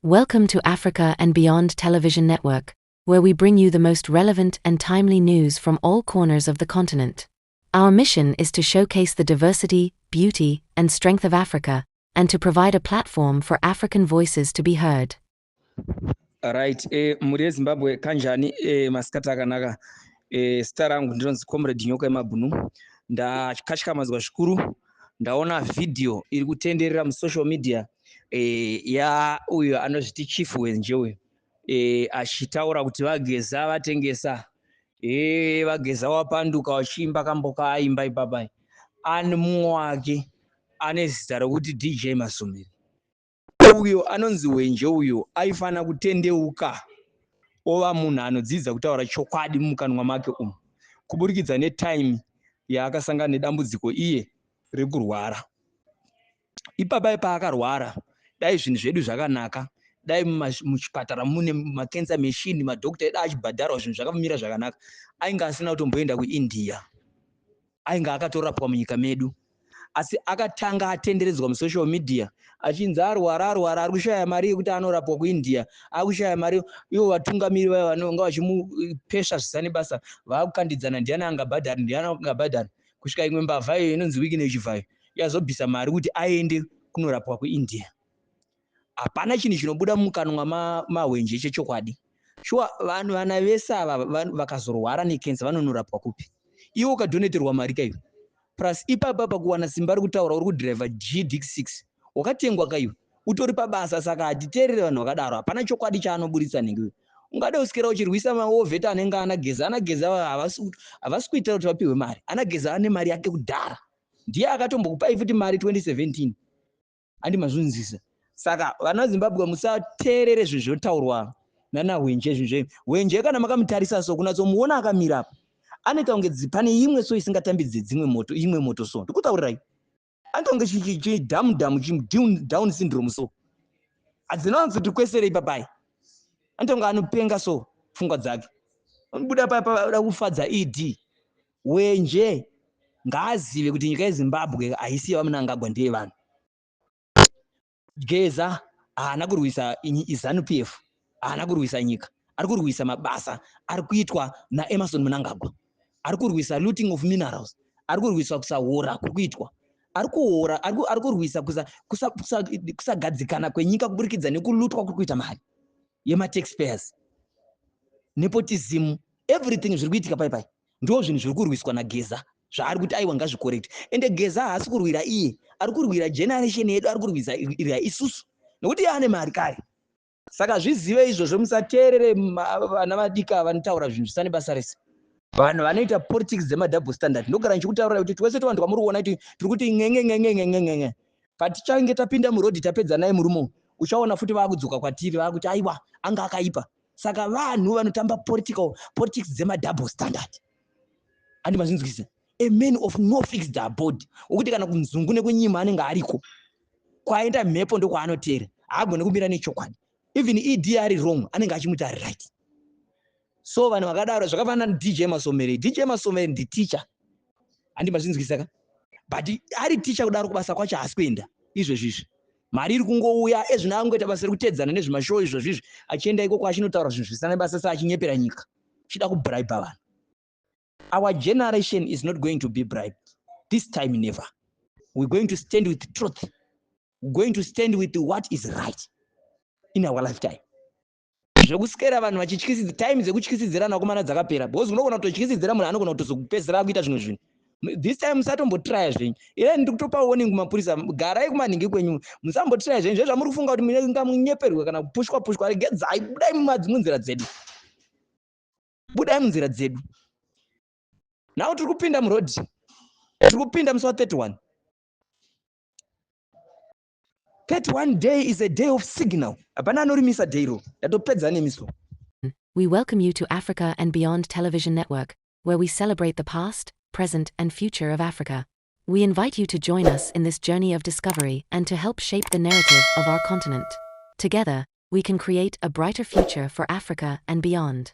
Welcome to Africa and Beyond Television Network, where we bring you the most relevant and timely news from all corners of the continent. Our mission is to showcase the diversity, beauty, and strength of Africa, and to provide a platform for African voices to be heard. Right, mhuri yeZimbabwe, kanjani? Masikati akanaka. Zita rangu ndinonzi Comrade Nyoka yemabhunu. Ndakatyamadzwa zvikuru ndaona vhidhiyo iri kutenderera musocial media yauyo anozviti Chief Wenje uyu, achitaura kuti vaGeza vatengesa, vaGeza wapanduka, vachiimba kambo kaaimba ipapai. Ane mumwe wake ane zita rokuti DJ Masomere. Uyo anonzi Wenje uyo aifanira kutendeuka ova munhu anodzidza kutaura chokwadi mumukanwa make umu, kuburikidza netime yaakasangana nedambudziko iye rekurwara. Ipapa paakarwara, dai zvinhu zvedu zvakanaka, dai muchipatara mune macancer machine, madhokta edu achibhadharwa, zvinhu zvakamira zvakanaka, ainge asina kutomboenda kuIndia, ainge akatorapwa munyika medu. Asi akatanga atenderedzwa musocial media achinzi arwara, arwara, ari kushaya mari yekuti anorapwa kuIndia, akushaya mari. Ivo vatungamiri vaya vanonga vachimupesva zvisane basa, vakukandidzana ndiani angabhadhari, ndiani angabhadhari, kusvika imwe mbavha iyo inonzi Wicknell Chivayo yazobvisa mari kuti aende kunorapwa kuIndia. Hapana chinhu chinobuda mukanwa maHwenje chechokwadi. Shuwa, vanhu vana vese ava vakazorwara nekensa vanonorapwa kupi? Iwe ukadoneterwa mari kaiwe, plus ipapa pakuwana simba rekutaura, uri kudhiraivha GD6 wakatengwa kaiwe, utori pabasa. Saka hatiteerere vanhu vakadaro. Hapana chokwadi chaanoburitsa. Nhengewe ungade kuswera uchirwisa mawar vet anenge ana Geza. Ana Geza havasi kuitira kuti vapiwe mari. Ana Geza ane mari yake kudhara, ndiye akatombokupai futi mari 2017, handi mazvinzisa? Saka vana veZimbabwe, musateerere zvinhu zvinotaurwa nanaHwenje. Zvinhu zve Hwenje, kana makamutarisa so, kunatsomuona akamira apa, anoita kunge pane imwe so isingatambidze dzimwe moto, imwe moto. So ndikutaurirai, anoita kunge chidhamu dhamu, Down syndrome. So hadzina wanzoti kweserei papai, anoita kunge anopenga. So pfungwa dzake anobuda papa kufadza ED. Wenje ngaazive kuti nyika yeZimbabwe haisi yevaMnangagwa, ndeyevanhu. Geza haana kurwisa iZANU PF, haana kurwisa nyika, ari kurwisa mabasa ari kuitwa naEmmerson Mnangagwa. Ari kurwisa looting of minerals, ari kurwisa kusaora kuri kuitwa, ari kuora, ari kurwisa kusagadzikana kwenyika kuburikidza nekulutwa kuri kuita mari yemataxpayers, nepotism, everything zviri kuitika pai pai. Ndo zvinhu zviri kurwiswa naGeza, zvaari kuti aiwa, ngazvicorrect. Ende Geza haasi kurwira iye, ari kurwira generation yedu, ari kurwisa isusu, nekuti iye ane mari kare. Saka zvizive izvozvo, musateerere vana vadika vanotaura zvinhu zvisane basa rese, vanhu vanoita politics dzemadouble standard. Ndogara ndichikutaurira kuti twese tovanhu twamuri kuona kuti tiri kuti ngenge ngenge ngenge ngenge, patichange tapinda murodhi, tapedza naye murume, uchaona futi vaakudzoka kwatiri, vaakuti aiwa, anga akaipa. Saka vanhu vanotamba political politics dzemadouble standard, handi mazvinzwisa? A man of no fixed abode, wokuti kana kunzungu nekunyima anenge ariko, kwaenda mhepo ndokwaanotera, haagoni kumira nechokwadi. Even ED ari wrong, anenge achimuti ari right. So vanhu vakadaro zvakafanana naDJ Masomere. DJ Masomere nditeacher, handi mazvinzwisaka? But ari ticha kudaro, kubasa kwacho haasi kuenda. Izvezvizvi mari iri kungouya ezvino, angoita basa rekutedzana nezvemashow izvozvizvi, achienda ikoko achinotaura zvinhu zvisina basa, se achinyepera nyika, achida kubribe vanhu. Our generation is not going to be bribed this time, never. We're going to stand with truth, we're going to stand with what is right in our lifetime. Zvekuswera vanhu vachityisidzira, time dzekutyisidzirana vakomana dzakapera, because unogona kutotyisidzira munhu, anogona kutozokupedzisira akuita zvimwe zvinhu. This time musatombotraya zvenyu. Ine ndiri kutopa warning kumapurisa, garai kumanhingi kwenyu, musambotraya zvenyu zvezvamuri kufunga kuti mungamunyeperwe kana kupushwa pushwa. Regedzai, budai munzira dzedu, budai munzira dzedu. Now tiri kupinda murodhi, tiri kupinda musi wa31. 31 day is a day of signal. Hapana anorimisa day ro. Ndatopedza nemiso. We welcome you to Africa and Beyond Television Network, where we celebrate the past, present, and future of Africa. We invite you to join us in this journey of discovery and to help shape the narrative of our continent. Together, we can create a brighter future for Africa and beyond.